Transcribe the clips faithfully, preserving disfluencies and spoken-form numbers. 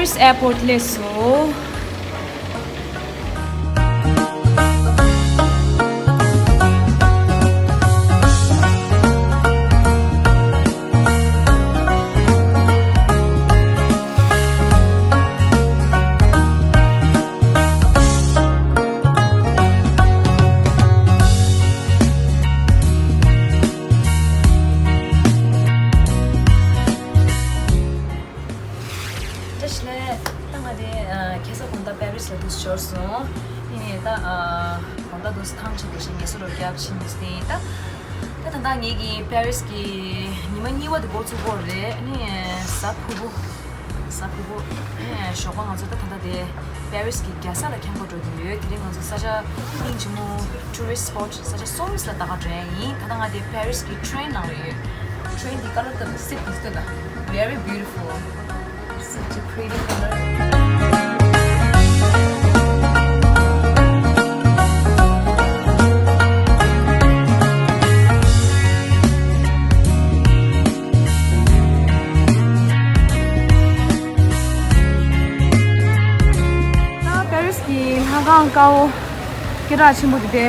Paris airport སླེབས་སོང་། བཀྲ་ཤིས་བདེ་ལེགས། ད་ང་དེ་ཨ་ཁ་སང་དགོང་དག་པེ་རི་སི་ལ་འདུག་སེ་འབྱོར་སོང་། ཡིན་ནའི་ད་ཨ་དགོང་དག་འདུག་སེ་ཐང་ཆད་དེ་བཞིན་ངལ་གསོ་རུ་བརྒྱབ་ཕྱིན་ནས་ད། ད་ད་ལྟ་ངེད་ཀྱི་པེ་རི་སི་གི་ཉི་མ་གཉིས་པ་དེ་འགོ་ཚུགས་ཀྱི་ཡོད་རེད། ཨ་ནི་གཟའ་ཕུར་བུ། གཟའ་ཕུར་བུ། ཨ་ནི་ཞོགས་པ་ང་ཚོ་ད་ད་ལྟ་དེ་པེ་རི་སི་གི་རྒྱལ་ས་ལ་འཁྱམ་དགོས་འགྲོ་གི་ཡོད། དེ་རིང་ང་ཚོ་ས་ཆ་སྙིང་རྗེ་མོ། tourist spot ས་ཆ་གསུམ་ལ་ལྟ་ག་འགྲོ་ཡ་ཡིན། ད་ལྟ་ང་དེ་པེ་རི་སི་གི་ཊེ་རེན་ནང་ལ་ཡོད། ཊེ་རེན་དེ་ཀ་ལར་ལྟ་དང་སི་ཊི་དེ་ལྟ་དང་། very beautiful, such a pretty color. ད་པེ་རི་སི་གི་ལྷ་ཁང་དཀར་པོ་སྐད་གྲགས་ཆེན་པོ་དེ་དེ་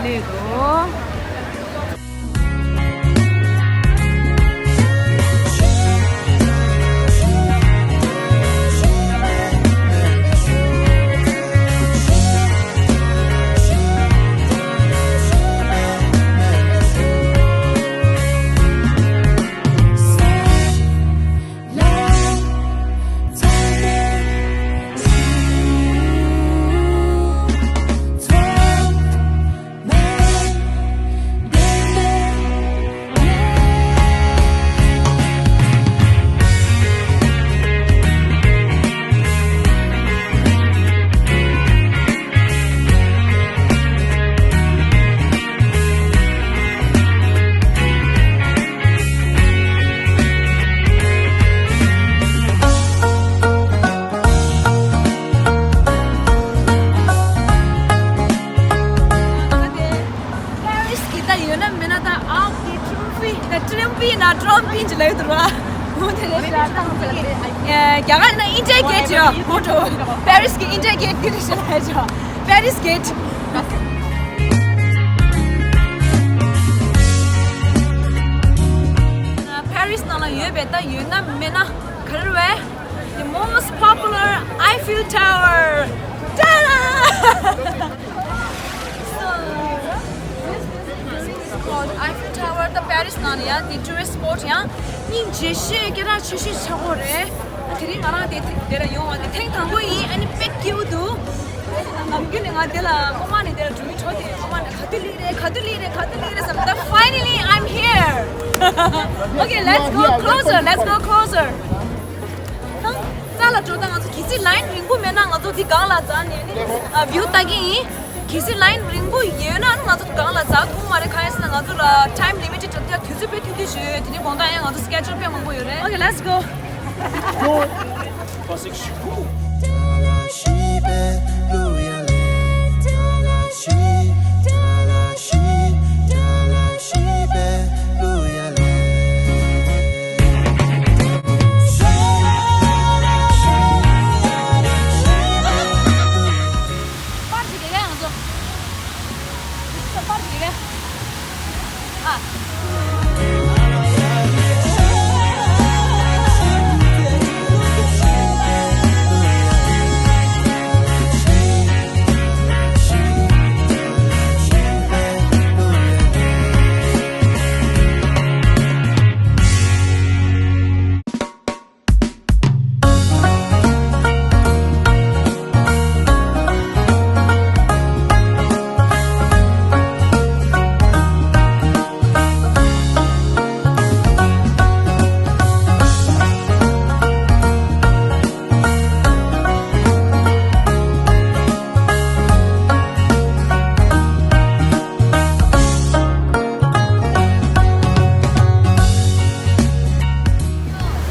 སླེབས་འདུག་པེ་རི་སི་གི་ད་ཡོད་ན་མེད་ན་ད་ཨ་གི་ཀྲུམ་པི་ད་ཀྲུམ་པི་ན་ཀྲུམ་པི་ཅི་ལབ་འདུག་ར། འོ་དེ་རེད་ཤག་ད་ང་ཚོ་རྒྱ་གར་ན་ཨིན་ཌི་ཡ་གེ་ཊི་ཡོད་མོ་ཊོ། པེ་རི་སི་གི་ཨིན་ཌི་ཡ་གེ་ཊི་དེ་རེད་ཤག་ལབ་ཤག་པེ་རི་སི་གེ་ཊི། པེ་རི་སི་ནང་ལ་ཡོད་པའི་ད་ཡོད་ན་མེད་ན་ག་རེ་རེད་བས། The most popular Eiffel Tower. Ta-da! So, this building is called Eiffel Tower. ད་པེ་རི་སི་ནང་ལ་ཡང་དེ་tourist spot ཡང་སྙིང་རྗེ་ཤོས་སྐད་གྲགས་ཆེ་ཤོས་ཆགས་ཀྱི་ཡོད་རེད། དེ་རིང་ང་རང་དེ་དེ་ལ་ཡོང་བ་དེ་ཐེངས་དང་པོ་ཡིན། ཨ་ནི་དཔེ་སྐྱིད་པོ་འདུག་ནམ་རྒྱུན་ནས་ང་དེ་ལ་ཨོ་མ་ནས་དེ་ལ་འགྲོ་གི་འགྲོ་དེ་ཨོ་མ་ནས་ག་དུས་སླེབས་རེད་ག་དུས་སླེབས་རེད་ག་དུས་སླེབས་རེད་བསམ། ད་finally I'm here. Okay, let's go closer, let's go closer. ད་རྩ་ལ་འགྲོ་ད་ང་ཚོ་གལ་སྲིད་line རིང་པོ་མེད་ན་ང་ཚོ་འདི་སྒང་ལ་འཛེགས་ནས་ནི་ཨ་view ལྟ་གི་ཡིན། གལ་སྲིད་line རིང་པོ་ཡོད་ན་ང་ཚོ་སྒང་ལ་འཛེགས་ཐུབ་མ་རེད། གང་ཡིན་ཟེར་ན་ང་ཚོ་ལ་time limited དུས་ཚོད་དཔེ་ཐུང་ཐུང་ཞིག་ཡོད། དེ་ནས་དགོང་དག་ཡང་ང་ཚོ་schedule དཔེ་མང་པོ་ཡོད་རེད། Okay, let's go.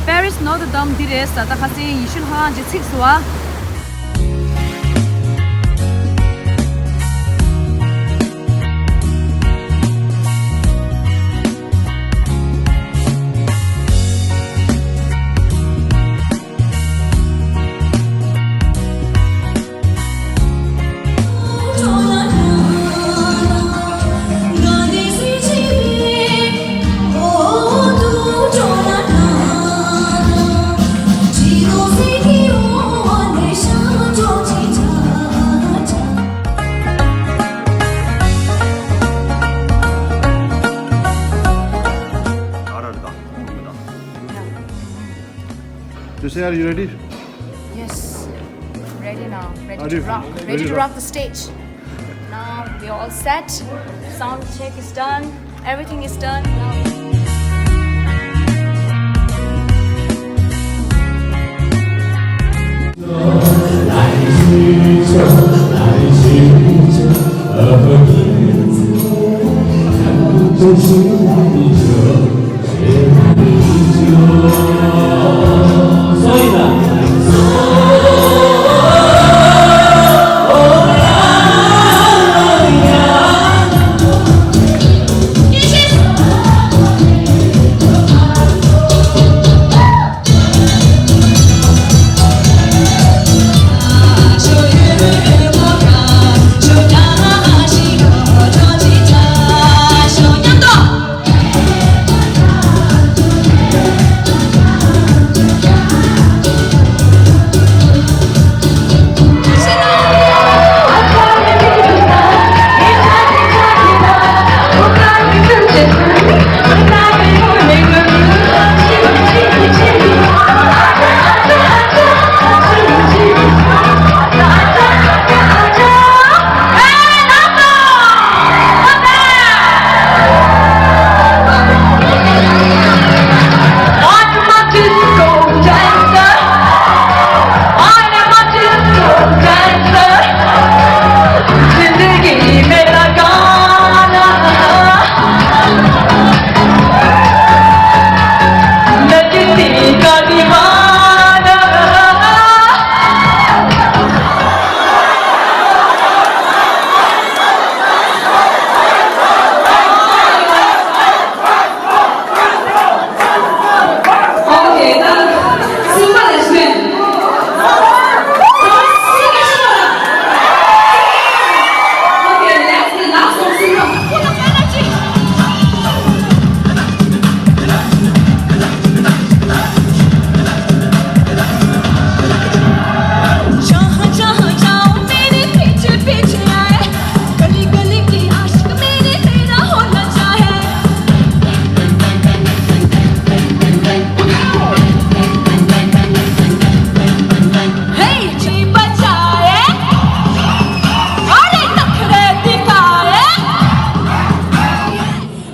Paris Notre Dame འདི་རེད་ས། ད་ཁ་སང་ཡེ་ཤུ་ལྷ་ཁང་ཅིག་ཚིག་སོང་བ། Say, are you ready? Yes. Ready now. Ready to rock. Ready to rock the stage. Now we all set. Sound check is done. Everything is done. Now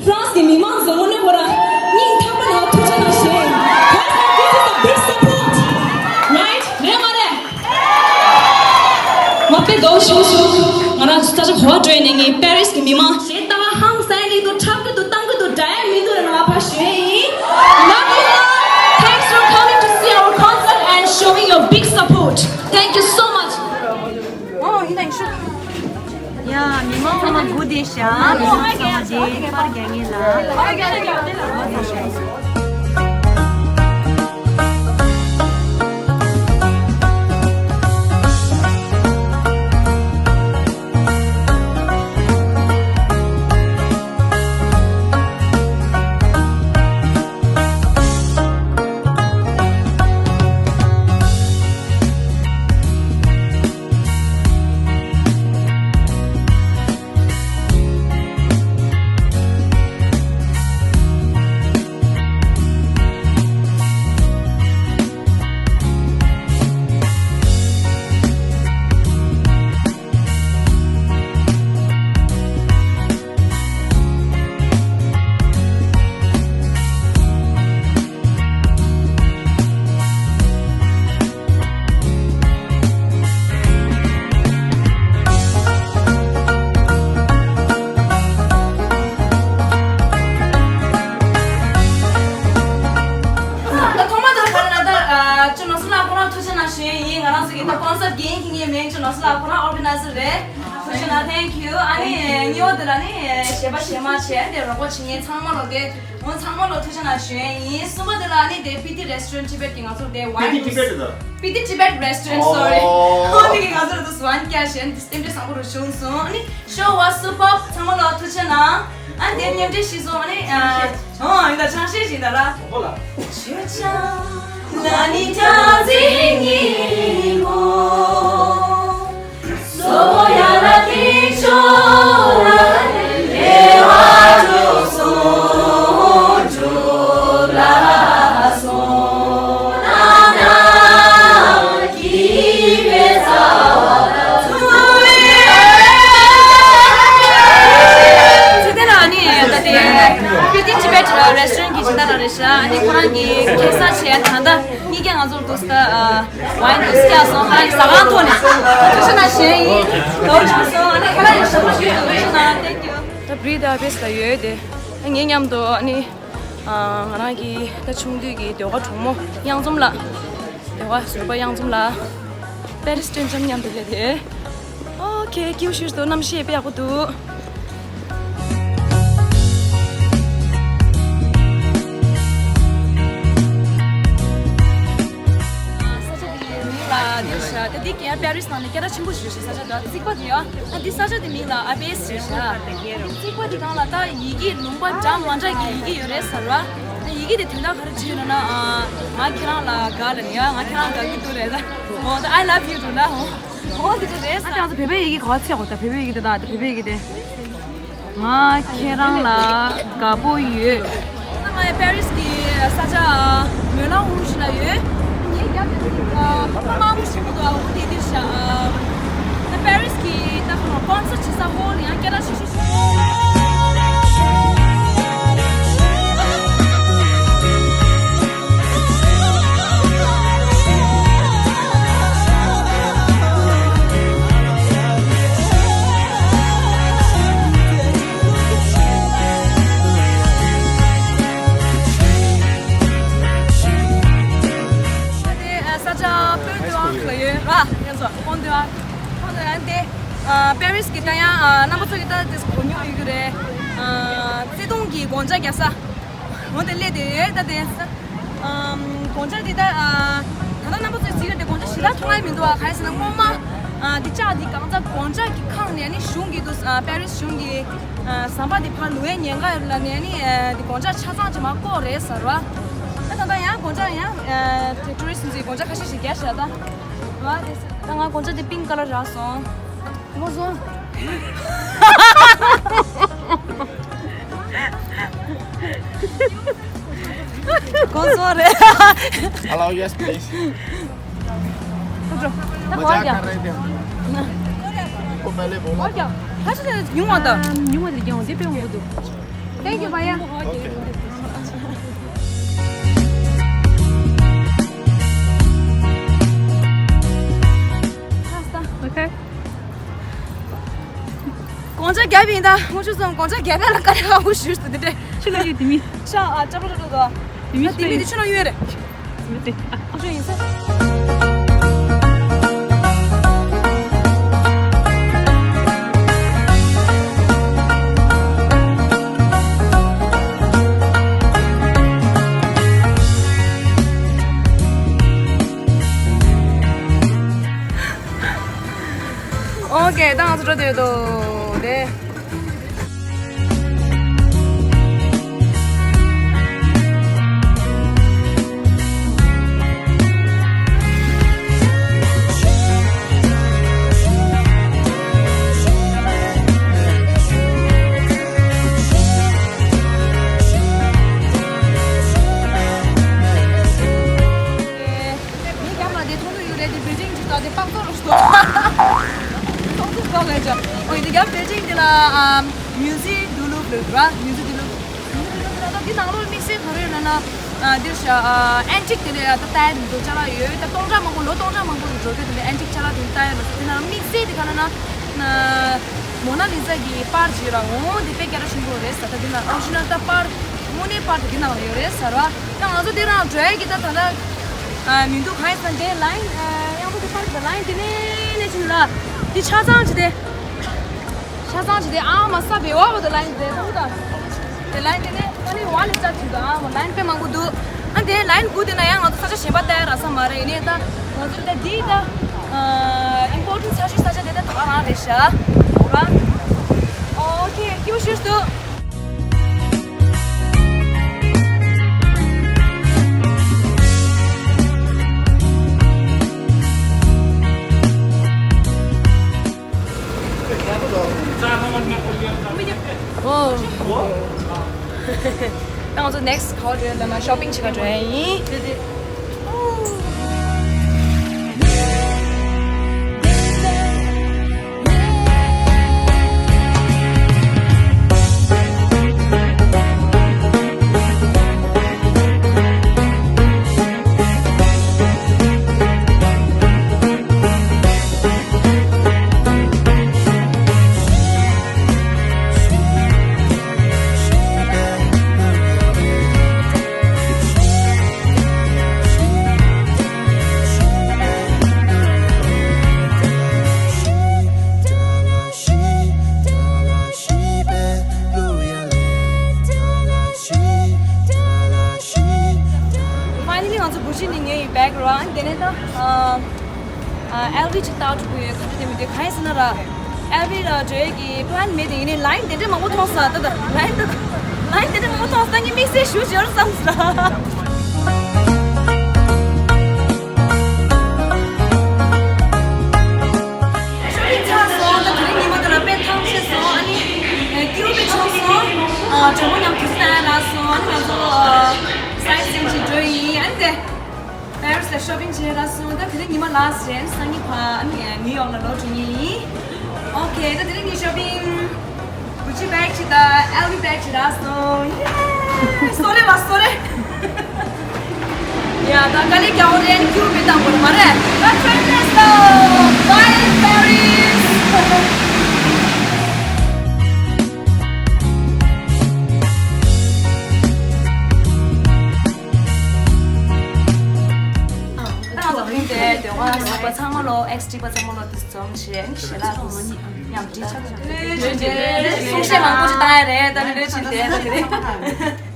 France གི་མི་མང་ཚོ་དངོས་གནས་ཁོ་རང་སྙིང་ཐག་པ་ནས་ཐུགས་རྗེ་གནང་ཞུ་ཡིན། Guys, this is a big support, right? རེད་མ་རེད། མ་དཔེ་དགའ་བོ་ཞུ་ཞུ། ང་རང་ཚོ་ད་ཆ་གོ་བ་འགྲོ་ཡིན་ནས་ངས་པེ་རིས་གི་མི་མང་ཞེ་ལྟ་བ་ཧང་སང་གི་འདུག་འཁྲབ་གི་འདུག་བཏང་གི་འདུག་འདྲ་ཡ་མི་འདུག་རེད། ང་ཕར་ཞུ་ཡིན། Love you all. Thanks for coming to see our concert and showing your big support. Thank you so much. ཡ། མི་མང་ཚང་མ་སྒུག་བསྡད་ཤག་མི་མང་ཚང་མ་བདེ་པར་རྒྱག་ངེས་ལ། ད་ཐོག་མ་དེར་ག་རེ་ན་ད་ཨ་ཅོ་ནོར་སྲིད་ལགས་ཁོ་རང་ཐུགས་རྗེ་གནང་ཞུ་ཡས་ཡིན། ང་རང་ཚོ་གི་ད་ཀོན་སར་འགན་འཁྱེར་མཁན་མིང་ཅོ་ནོར་སྲིད་ལགས་ཁོ་རང་ཨོར་ག་ནའི་ཛར་རེད། ཐུགས་རྗེ་གནང་། Thank you། ཨ་ནི་གཉིས་པ་དེ་ལ་ནི་གཞས་པ་གཞས་མ་བྱས་དེ་རོགས་པ་བྱེད་མཁན་ཚང་མ་ལོ་དེ་འོ་ཚང་མ་ལོ་ཐུགས་རྗེ་གནང་ཞུ་ཡས་ཡིན། གསུམ་པ་དེ་ལ་ནི་དེ་སྤི་ཏི་རེ་སི་ཊོ་རན་ཊི་ཊི་བེཊ་གི་ང་ཚོ་དེ་ཝའིན་ཊི་བེཊ་རེད་ད། སྤི་ཏི་ཊི་བེཊ་རེ་སི་ཊོ་རན་ཊི། སོ་རི། ཨོ་དེ་གི་ང་ཚོ་ལ་དུ་སུ་ཝན་ཀྱ་ཞེན་དེ་རྟེན་འབྲེལ་བཟང་པོ་རུ་བྱུང་སོང་། ཨ་ནི་ཤོ་ཝ་སུ་པར། ཚང་མ་ལོ་ཐུགས་རྗེ་གནང་། ཨ་ནི་དེ་མཉམ་འབྲེལ་ཞིག་སོང་། ཨ་ནི་ཨ་ཨོ་ཡིན་ད་ཆང་ཤས་ཤིག་ད་ལ། ཨོ་ལ། ཆུ་ཆང་ལ་ནི་ཐང་ཟིག་ཉིན་མོ། Tibet restaurant གི་སྦྱིན་བདག་རང་རེད་ཤག་ཨ་ནི་ཁོ་རང་གིས་ཁེ་ས་བྱས་ད་ལྟ་གཉིས་ཀ་ང་ཚོར་འདུག་ད་ཝའིན་འདུག་སྐྱག་སོང་། ཁོ་རང་གི་ཟ་ཁང་ཐོག་ནས་ཐུགས་རྗེ་གནང་བཞེས་ཡིན། ཐུགས་རྗེ་གནང་སོང་། ཨ་ནི་ཁོ་རང་གི་ཞབས་ཕྱི་ཞུས་འདུག་ཐུགས་རྗེ་གནང་། Thank you། ད་བྷི་རི་ད་ཨ་བེས་ལ་ཡོད་དེ། ད་ངའི་མཉམ་དུ་ཨ་ནི་ང་རང་གི་ད་ཆུང་དུས་ཀྱི་ཟློས་གར་གྲོགས་མོ་གཡང་འཛོམས་ལགས། ཟློས་གར་ཟུར་པ་གཡང་འཛོམས་ལགས། པེ་རིས་སྤྲིན་འཇམ་མཉམ་དུ་སླེབས་ཏེ། ཨོ་ཁེ། སྐྱིད་པོ་ཞིག་འདུག་གནམ་གཤིས་དཔེ་ཡག་པོ་འདུག་ས་ཆ་དེའི་མིང་ལ་འདི་ཤ་ད་འདི་ག་པེ་རིས་ནང་ནས་སྐད་གྲགས་ཆེན་པོ་ཞིག་རེད་ཤག་ས་ཆ་འདི་རྩིག་པ་འདི་ཡ། ཨ་འདི་ས་ཆ་དེའི་མིང་ལ་ཨ་བེས་རེད་ཤག་རྩིག་པ་འདི་སྒང་ལ་ད་ཡི་གེ་ལུང་པ་འདྲ་མ་འདྲ་གི་ཡི་གེ་ཡོད་རེད་ཟེར་བ། ཡི་གེ་དེ་དོན་དག་ག་རེ་བྲིས་ཡོད་ན་ང་ཁྱེད་རང་ལ་དགའ་ལ་ནི་ཡ། ང་ཁྱེད་རང་དགའ་གི་འདུག་རེད་ད། འོ་ད་I love you འགྲོ་ན་འོ། འོ་འདི་འདྲ་རེད་ས། ཨ་ད་ང་ཚོ་བོད་པའི་ཡི་གེ་ག་བ་ཚད་གོ་ད་བོད་པའི་ཡི་གེ་དེ་ད་ད་བོད་པའི་ཡི་གེ་དེ། ང་ཁྱེད་རང་ལ་དགའ་པོ་ཡོད། ད་ང་ཡ་པེ་རིས་ཀྱི་ས་ཆ་མོ་ལན་རུ་ཞི་ལ་ཡོད། ངའི་རྒྱབ་ཀྱི་ཨ་ཕ་མ་མང་པོ་ཞིག་འདུག་ཨ་འོ་དེ་དེ་ཤ་ཨ། ད་པེ་རིས་ཀྱི་ད་ཁོང་ལ་ཀོན་སར་ཊི་བྱེད་ས་ཧོལ་ཡང་སྐད་གྲགས་ཆེ་ཤོས་ཤིག་ས་ཆ་སྤོན་ཏི་ཝང་ལ་ཡོད་ར། ཡང་སོ་སྤོན་ཏི་ཝང་། ཁོང་ཚོ་ཡང་དེ་ཨ་པེ་རིས་ཀྱི་ད་ཡང་ཨ་རྣམ་པ་ཚོ་གི་ད་དེ་གོ་མྱོང་ཡོད་ཀྱི་རེད། ཨ་བརྩེ་དུང་གི་དགོན་ཇ་རྒྱག་ས། འོ་དེ་སླེབས་དེ་ཡོད་ད་དེ། ཨམ་དགོན་ཇ་དེ་ད་ཨ་ད་ལྟ་རྣམ་པ་ཚོས་གཟིགས་ཡོད་དེ་དགོན་ཇ་ཞེ་དྲག་མཐོང་ཡ་མི་འདུག་ཨ། ག་རེ་ཟེར་ན་སྔོན་མ་ཨ་དེ་ལྕགས་དེ་གང་ཚ་དགོན་ཇ་གི་ཁང་ནས་ནི་གཞུང་གི་དུ་ཨ་པེ་རིས་གཞུང་གི་ཨ་ཟམ་པ་དེ་ཕར་ལུས་ཡ་ཉེན་ཁ་ཡོད་ལ་ནས་ནི་ཨ་དེ་དགོན་ཇ་ཆ་ཚང་ཅིག་མར་བཀོག་རེད་ཟེར་བ། ད་ད་ལྟ་ཡང་དགོན་ཇ་ཡང་ཨ་དེ་ཊུ་རི་སི་ཊི་ཚོས་དགོན་ཇ་ཁ་ཤས་ཤིག་རྒྱག་བཞག་ད། ད་ང་དགོན་ཇ་དེ་པིང་ཀ་ལར་རག་སོང་། ཁོ་བཟོ། ཁོ་བཟོ་རེད། Allow, yes, please. ད་གོ་རྒྱ། मजाक कर रहे थे हम। आपको पहले बोला। གོ་རྒྱ། ཁ་ཤས་ཉུང་བ་དང་། ཉུང་བ་དེ་རྒྱང་དེ་དཔེ་འོང་གི་འདུག Thank you, भैया. Okay. དགོན་ཇ་རྒྱབ་ཡིན་ད། ངོ་ཆུ་སོང་དགོན་ཇ་རྒྱབ་ཡ་ལ་དཀའ་ལས་ཁག་པོ་ཞིག་འདུག་དེ་འདྲས། ཕྱི་ལ་ཡོད་དེ་མི། ཤ་ཨ་ཅབ་ལ་ལ་ལ། དེ་མི་དེ་མི་དེ་ཕྱི་ལ་ཡོད་རེད། དེ་མི་དེ། ཨ་ཅོ་ཡིན་ས། ཨོ་ཀེ། ད་ང་ཚོ་འགྲོ་འདོད་དོ་དེ། མི་རྒྱབ་ལ་དེ་མཐོང་གི་ཡོད་རེད། དེ་བེལ་ཌིང་ཅིག་དང་དེ་པགས་ཚོགས་རུ་ཞིག་འདུག་ཚོགས་ཚོགས་ཚོགས་ལས་ཅོ། ཨོ་དེ་རྒྱབ་བེལ་ཌིང་དེ་ལ་ཨམ་མིའུ་ཟི་ཡམ་དུ་ལུབ་ལུབ་ར། མིའུ་ཟི་ཡམ་དུ་ལུབ། མིའུ་ཟི་ཡམ་དུ་ལུབ་ལ་ད་འདི་ནང་ལོགས་དམིགས་བསལ་ག་རེ་ཡོད་ལབ་ན། ཨ་འདིར་ཤ་ཨ་ཨན་ཊིག་དེ་ལས་ཨ་ད་ལྟ་ཡ་འདུག་ཅ་ལག་ཡོད། ད་སྟོང་ཕྲག་མང་པོ་ལོ་སྟོང་ཕྲག་མང་པོ་གི་འགྲོ་སྐྱོད་དེ་ལས་ཨན་ཊིག་ཅ་ལག་དེ་ལྟ་ཡ་ལ་དེ་ན་དམིགས་བསལ་དེ་ག་ལབ་ན། མོ་ན་ལི་ཛ་གི་པར་ཅིག་ཡོད་ར། འོ་དེ་དཔེ་སྐད་གྲགས་ཆེན་པོ་རེད་ཟེར། ད་དེ་ན་ཨོ་རི་ཇི་ནལ་ད་པར་དངོས་གནས་པར་དེ་དེ་ནང་ལ་ཡོད་རེད་ཟེར་བ། ད་ང་ཚོ་དེ་རང་འགྲོ་ཡ་གི་ད་ད་ལ་ཨ་མི་འདུག་གང་ཡིན་ཟེར་ན་དེ་ལ་ཡིན་ཨ་ཡང་པོ་དེ་པར་གི་ད་ལ་ཡིན་དེ་ནས་ནས་ཕྱིན་ལ་དེ་ཆ་ཚང་ཅིག་དེ། ཆ་ཚང་ཅིག་དེ་ཨ་མ་ས་བེ་བ་བ་དེ་ལ་ཡིན་དེ་ད་དེ་ལ་ཡིན་དེ་ནས་ད་ནི་བ་ལི་ཙ་ཅིག་དང་ཨ་མ་ལ་ཡིན་དཔེ་མང་པོ་འདུག་ཨ་དེ་ལ་ཡིན་དགུ་དེ་ན་ཡང་ང་ཚོ་ས་ཆ་གཞན་པ་ལྟ་ཡ་རག་ས་མ་རེད། ཡིན་ནའི་ད་ང་ཚོ་ད་འདི་ད་ཨིམ་པོར་ཊན་ཊི་ཆགས་ཤོས་ས་ཆ་དེ་ད་ད་ག་རང་རེད་ཤག་ར། ཨོ་ཁེ། སྐྱིད་པོ་ཞིག་འདུག་ཨོ། ད་ང་ཚོ་ནེག་སི་ཊི་ག་པར་འགྲོ་ཡ་ལབ་ན་ཤོ་པིང་བྱེད་ག་འགྲོ་ཡ་ཡིན། ཨ་དེ་ནས་ད་ཨ་ཨ་ཨེལ་ཝི་ཅིག་ལྟ་འགྲོ་གི་ཡོད། ག་འདྲ་དེ་མི་འདུག་གང་ཡིན་ཟེར་ན་ར། ཨེལ་ཝི་ལ་འགྲོ་ཡས་ཀྱི་པི་ལན་མེད་དེ། ཡིན་ནའི་ལ་ཡིན་དེ་འདྲ་མང་པོ་མཐོང་ས། ད་ད་ལ་ཡིན་ད་ད་ལ་ཡིན་དེ་འདྲ་མང་པོ་མཐོང་ས། ད་ངས་དམིགས་བསལ་ཞུ་བྱེད་རོགས་བསམ་ཟེར་ར། ཤོ་པིང་ཚར་སོང་། ད་དེ་རིང་ཉི་མ་དེ་ལ་དཔེ་ཐང་ཆད་སོང་། ཨ་ནི་ཨ་ཀིའུ་པི་མཆོངས་སོང་། ཨ་གྲོགས་པོ་རྣམས་དུས་ཚོད་ལ་སོང་། ཨ་ནི་ང་ཚོ་ཨ་སའིཊ་སིན་ཅིག་འགྲོ་ཡིན། ཨ་ནི་དེ་པེ་རི་སི་ལ་ཤོ་པིང་བྱས་རག་སོང་། ད་དེ་རིང་ཉི་མ་ལ་སི་ཊི་རེད། སང་ཉིན་ཕར་ཨ་ནི་ནིའུ་ཡོག་ལ་ལོག་འགྲོ་ངེས་ཡིན། ཨོ་ཁེ། ད་དེ་རིང་ངའི་ཤོ་པིང་གུ་ཅི་བེག་ཅིག་དང་ཨེལ་ཝི་བེག་ཅིག་རག་སོང་། ཡེ། སོ་རེ་ལ་སོ་རེ། ཡ་ད་དཀའ་ལས་རྒྱག་འོ་རེད། ཀིའུ་པི་བཏང་དགོས་མ་རེད། ད་ཊེན་ལེ་སོ། Bye Paris། ད་ང་ཚོ་དེ་དེ་བ་ཚང་མ་ལོ། ཨེགས་ཊི་པ་ཚང་མ་ལོ་དེ་འཛོམས་བྱས་ཞལ་ལག་དེ་མཉམ་སྒྲིག་ཆགས། གསུང་བཤད་མང་པོ་ཞིག་བཏང་ཡ་རེད། ད་ནི་ལོས་ཕྱིན་དེ་ད་དེ་རེད།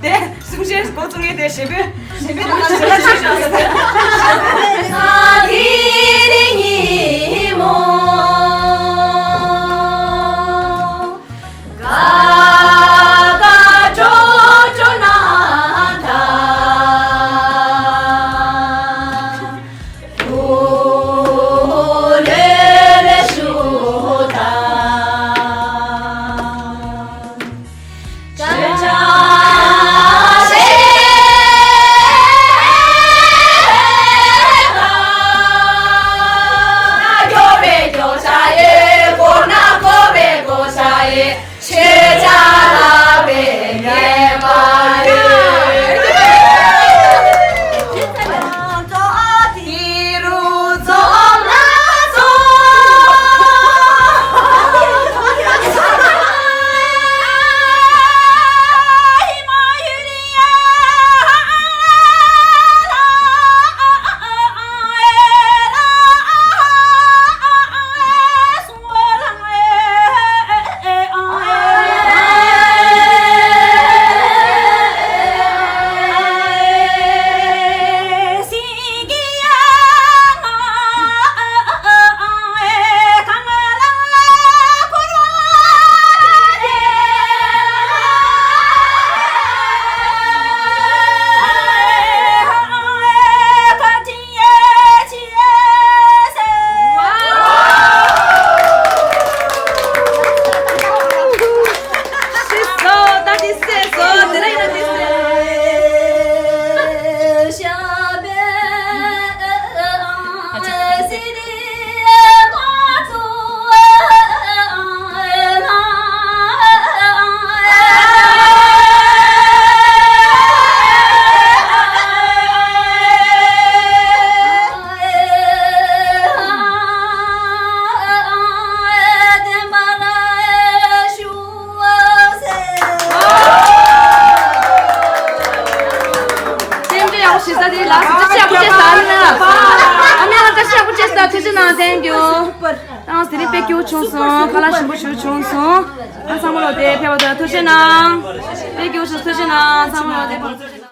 དེ་གསུང་བཤད་འགོ་བཙུགས་ངེས་དེ་ཞེ་པོ་ཞེ་པོ་དང་ཞེ་པོ་ཞེ་པོ། རྟེན་འབྲེལ་ཡག་པོ་བྱེད་ས་དེ་ལ་བཀྲ་ཤིས་ཡག་པོ་བྱེད་ས་ནི། ཨ་མ་ལ་བཀྲ་ཤིས་ཡག་པོ་བྱེད་ས། ཐུགས་རྗེ་གནང་། Thank you། ཨང་དེ་རིང་དཔེ་སྐྱིད་པོ་བྱུང་སོང་། ཁ་ལག་ཞིམ་པོ་ཞིག་བྱུང་སོང་། ཨ་ཚང་མ་ལོ་དེ་ཕེབས་པ་དང་ཐུགས་རྗེ་གནང་། དཔེ་སྐྱིད་པོ་བྱུང་། ཐུགས་རྗེ་གནང་། ཚང་མ་ལོ་དེ་ཕེབས་པ་ཐུགས་རྗེ་གནང་།